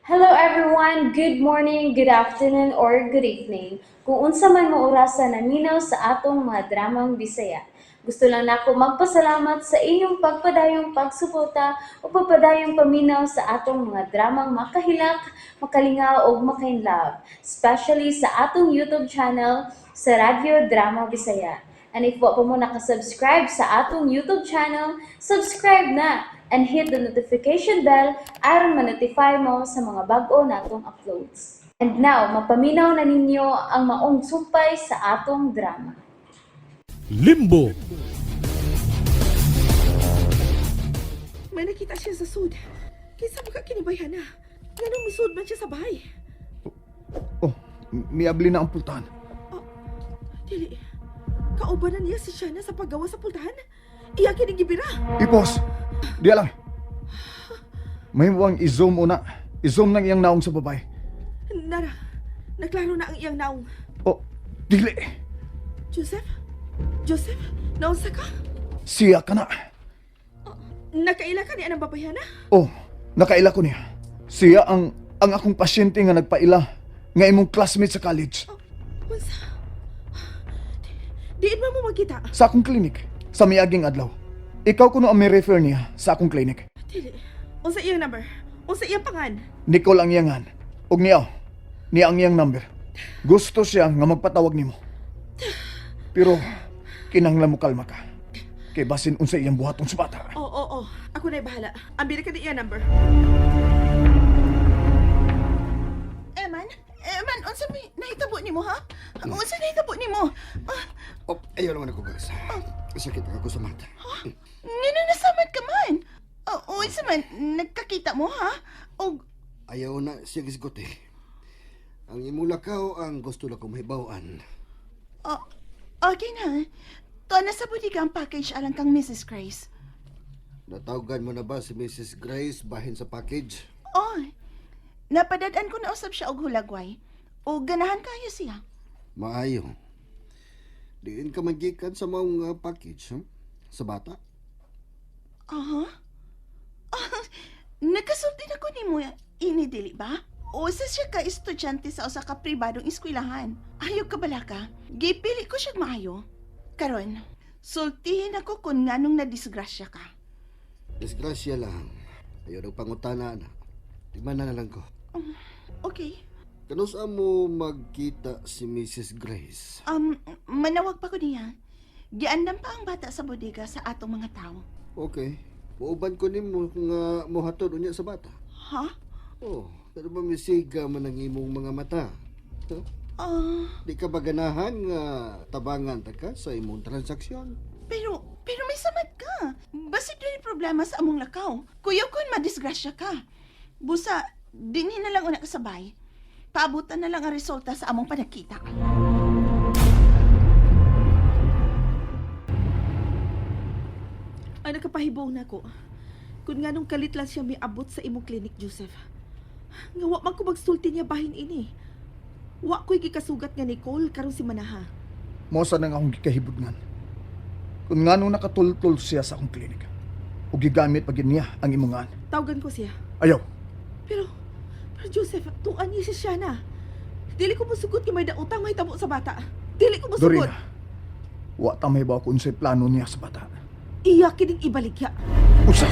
Hello everyone! Good morning, good afternoon, or good evening. Kung unsa man mo orasa naminaw sa atong mga dramang Bisaya. Gusto lang nako magpasalamat sa inyong pagpadayong pagsuporta o pagpadayong paminaw sa atong mga dramang makahilak, makalingaw ug makainlove, especially sa atong YouTube channel sa Radyo Drama Bisaya. And if wa pa mo nakasubscribe sa atong YouTube channel, subscribe na and hit the notification bell aron ma-notify mo sa mga bag-o natong uploads. And now, mapaminaw na ninyo ang maong sumpay sa atong drama. Limbo. May nakita siya sa sud. Kinsa ba ka kinibayhan na? Nganong misud man siya sa bahay? Oh, miabli na ang pultahan. Dili. Kauban na niya si Shana sa paggawa sa pultahan? Iya kining gibira. Ipos! Di lang. May muwang i-zoom una. I-zoom ng iyang naong sa babae. Nara, naklaro na ang iyang naong. Oh, dili. Joseph? Joseph? Naunsa ka? Siya ka na. Nakaila ka niya ng babayhana? Oh, nakaila ko niya. Siya ang akong pasyente nga nagpaila nga imong classmate sa college. Unsa? Diin man mo magkita. Sa akong clinic, sa miaging adlaw. Ikaw kuno ang may-refer niya sa akong clinic. Dili. Unsa iyang number? Unsa iyang pangan? Nicole ang iyangan. Ug niya, niya ang iyang number. Gusto siya nga magpatawag nimo. Pero kinahanglan mo kalma ka. Kay basin unsa iyang buhaton sa bata. Oo, oo, oo. Ako na'y bahala. Ambira ka ni iyang number. Eman, Eman, unsa may nahitabo nimo ha? Unsa nahitabo nimo? Ah, Oh, ayaw naman ako, guys. Sakit ako sa mata. ngano nasamad ka man? Oh, unsa man nagkakita mo ha? Og Ayaw na siya gisgot eh. Ang imulakaw ang gusto na kong mahibawan. oh, okay na. To na sa bodega ang package alang kang Mrs. Grace. Natawagan mo na ba si Mrs. Grace bahin sa package? Oh, napadad-an ko na usab siya og hulagway. O ganahan kayo siya. Maayo. Diin ka man gikan sa maong package, Sa bata? Aha. Ah, nagkasulti na ko nimo ini dili ba? Usa siya ka estudyante sa usa ka pribadong eskwelahan. Ayaw ka bala ka. Gipili ko siya maayo. Karon, sultihin ako kung nganong nadisgrasya ka. Disgrasya lang. Ayaw ng pangutana na. Tigman na lang ko. Okay. Kanusa mo magkita si Mrs. Grace? Manawag pa ko niya. Giandam pa ang bata sa bodega sa atong mga tao. Okay. Muuban ko nimo nga mohatod unya sa bata. Ha? Oh, pero ba misiga man ang imong mga mata? Huh? Ah, Di ka ba ganahan nga tabangan ta ka sa imong transaksyon? pero may samad ka. Basig dili problema sa among lakaw. Kuyaw kun madisgrasya ka. Busa, dinhi na lang una ka sabay. Paabutan na lang ang resulta sa among panagkita. Ay, nakapahibaw na ko. Kung nga nung kalit lang siya miabot sa imong clinic, Joseph. Nga wa man ko magsulti niya bahin ini. Wa ko'y gikasugat nga Nicole karon si Manaha. Mo sa nang akong gikahibudngan. Kung ngano nakatultol siya sa akong klinik. Ug gigamit pa gyud niya ang imong ngan. Tawagan ko siya. Ayaw, Pero Joseph, tuan niya si Shana. Dili ko musugot nga may dautang mahitabo sa bata. Dili ko musugot. Dorina. Wa ta may ko unsay plano niya sa bata. Iya kining ibaligya. Usa!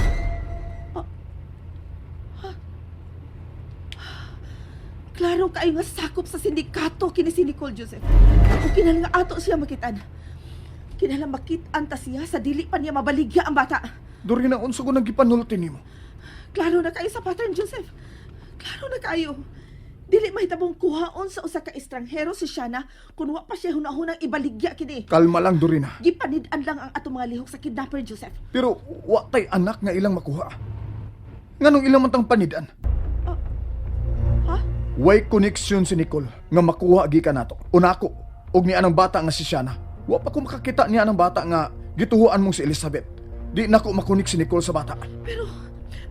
Klaro kayo nga sakop sa sindikato kini si Nicole Joseph. O kinahanglan nga ato siya makitan. Kinahanglan makitan ta siya sa dili pa niya mabaligya ang bata. Dorina, unsa ko nang gipanulti nimo? Klaro na kayo sa pattern, Joseph. Klaro na kayo. Dili mahitabong kuhaon sa usa ka estranghero si Shana kung wa pa siya hunahunang ibaligya kini. Kalma lang, Dorina. Gipanid-an lang ang atong mga lihok sa kidnapper, Joseph. Pero wa tay anak nga ilang makuha. Nganong ilang man tang panidan? Ha? Way koneksyon si Nicole nga makuha gikan nato. Unako og ni anang bata nga si Shana. Wa pa ko makakita niya anang bata nga gituhuan mong si Elizabeth. Di nako makunik si Nicole sa bata.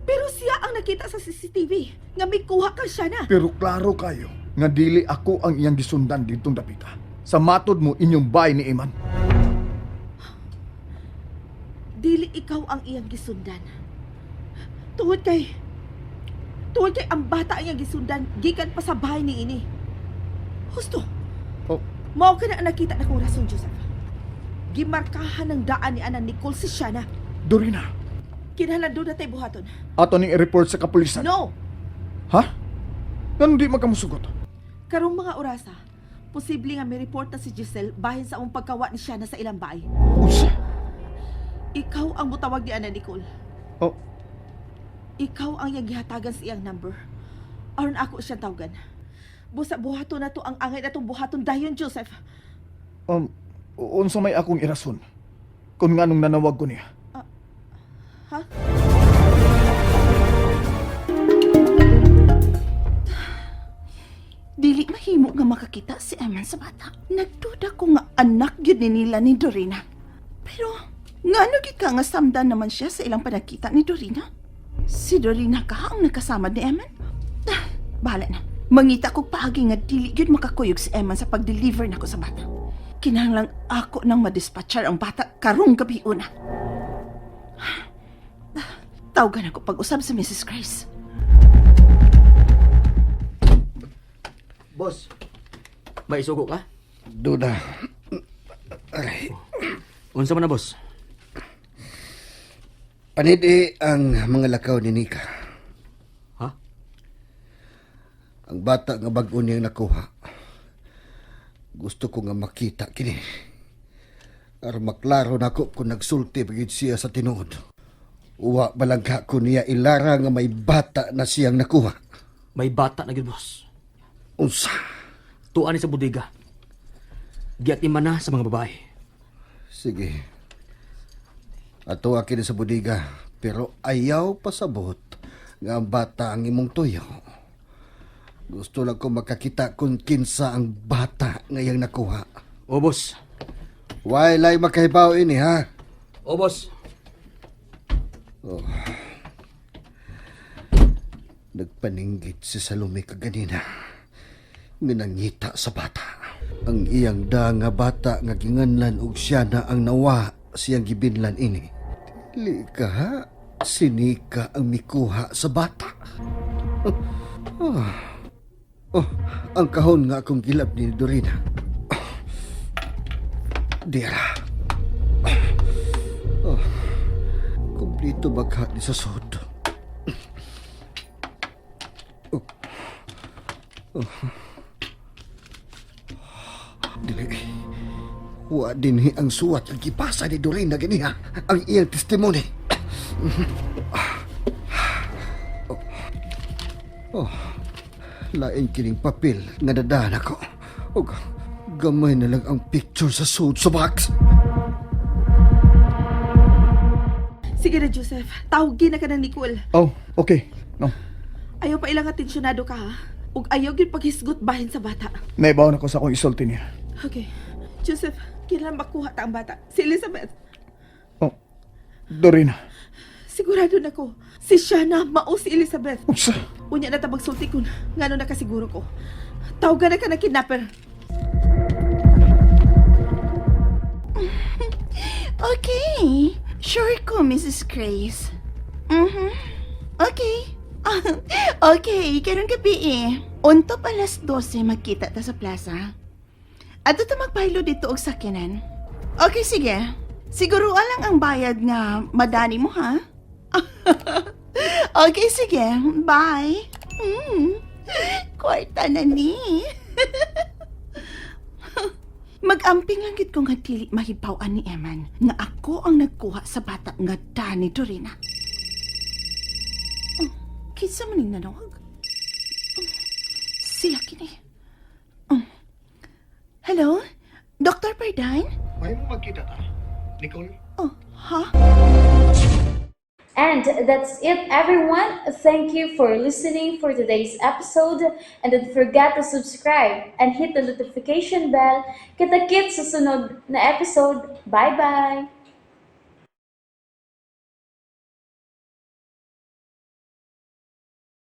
Pero siya ang nakita sa CCTV nga may kuha ka Shana. Pero klaro kayo nga dili ako ang iyang gisundan ditong dapita. Sa matod mo inyong bay ni Iman. Dili ikaw ang iyang gisundan. Tungod kay Tungod kay ang bata ang iyang gisundan gikan pa sa bahay ni ini. Husto. Oh. Mao ka na ang nakita na kong rason, Joseph. Gimarkahan ng daan ni Ana Nicole si Shana. Dorina, Kinahanglan doon na tayo buhaton. ato ning i-report sa kapulisan. No! Ha? Nganong di magkamusugot? Karong mga orasa, posible nga may report na si Giselle bahin sa among pagkawa ni Shana sa ilang bahay. Unsa? Ikaw ang mutawag ni Ana Nicole. Oh, Ikaw ang iyang gihatagan sa iyang number. Aron ako siyang tawagan. Busa buhaton na to ang angay na tong buhaton dayon, Joseph. Unsa may akong irason? Kung nganong nanawag ko niya. Ha? Dili mahimo nga makakita si Eman sa bata. Nagduda ko nga anak gyud ni nila ni Dorina. Pero ngano gyud ka nga samdan naman siya sa ilang panagkita ni Dorina? Si Dorina ka ang nakasamad ni Eman? Ah, bahala na. Mangita kog paagi nga dili gyud makakuyog si Eman sa pag-deliver nako sa bata. Kinahanglang ako nang madispatchar ang bata karong gabi una. Ah, tawagan ako pag-usab sa Mrs. Grace. Boss, may isugo ka? Duda. Aray. Unsa man na, boss? Panidi ang mga lakaw ni Nika. Ha? Ang bata nga bag-o niyang nakuha. Gusto ko nga makita kini. Aron maklaro nako kung nagsulti pa gyud siya sa tinuod. Uwa balangka ko niya ilara nga may bata na siyang nakuha. May bata na gyud, boss. Unsa? Tuan ni sa bodega. Giatiman na sa mga babae. Sige. Ato kini sa bodega, pero ayaw pasabot nga ang bata ang imong tuyo. Gusto lang ko makakita kung kinsa ang bata ngayang nakuha. O, boss. Walay makahibaw ini ha. O, boss. Nagpaninggit si Salome kaganina. Nga nangita sa bata. Ang iyang da nga bata nga ginganlan og siya na ang nawa siyang gibinlan ini. Dili ka ha? Sinika ang mikuha sa bata. Oh, oh, ang kahon nga akong gilab ni Dorina. Dira. Oh, kumplito bagha ni sa sod. Dili. Wa dinhi ang suwat ang gipasa ni Dorina ganiha ang iyang testimony. Oh, lain kining papel nga nadaan ako. Og gamay na lang ang picture sa suit sa box. Sige na, Joseph. Tawagin na ka ng Nicole. Oh, okay. No. Ayaw pa ilang atensyonado ka, ha? Ug ayaw gyud paghisgot bahin sa bata. Naibaw na ko sa akong isulti niya. Okay. Joseph, kailan makuha ta ang bata? Si Elizabeth. Oh, Dorina. Sigurado na ko. Si Shana, mao si Elizabeth. Unsa? Unya na ta magsulti kun ngano nakasiguro ko. Tawagan na ka ng kidnapper. Okay. Sure ko, Mrs. Grace. Okay. Okay, karong gabi eh. Unto pa alas 12 magkita ta sa plaza. Ato ta magpahilo dito og sakyanan. Okay, sige. Siguro lang ang bayad nga madani mo, ha? Okay, sige. Bye. Kwarta na ni. Mag-amping lang gid ko nga dili mahibaw-an ni Eman nga ako ang nagkuha sa bata nga Dani Dorina. Oh, kinsa man ning nanawag? Oh, siya kini. Oh. Hello? Dr. Pardine? May mo magkita ta, Nicole? Oh, ha? And that's it, everyone. Thank you for listening for today's episode. And don't forget to subscribe and hit the notification bell. Kita-kits sa sunod na episode. Bye-bye!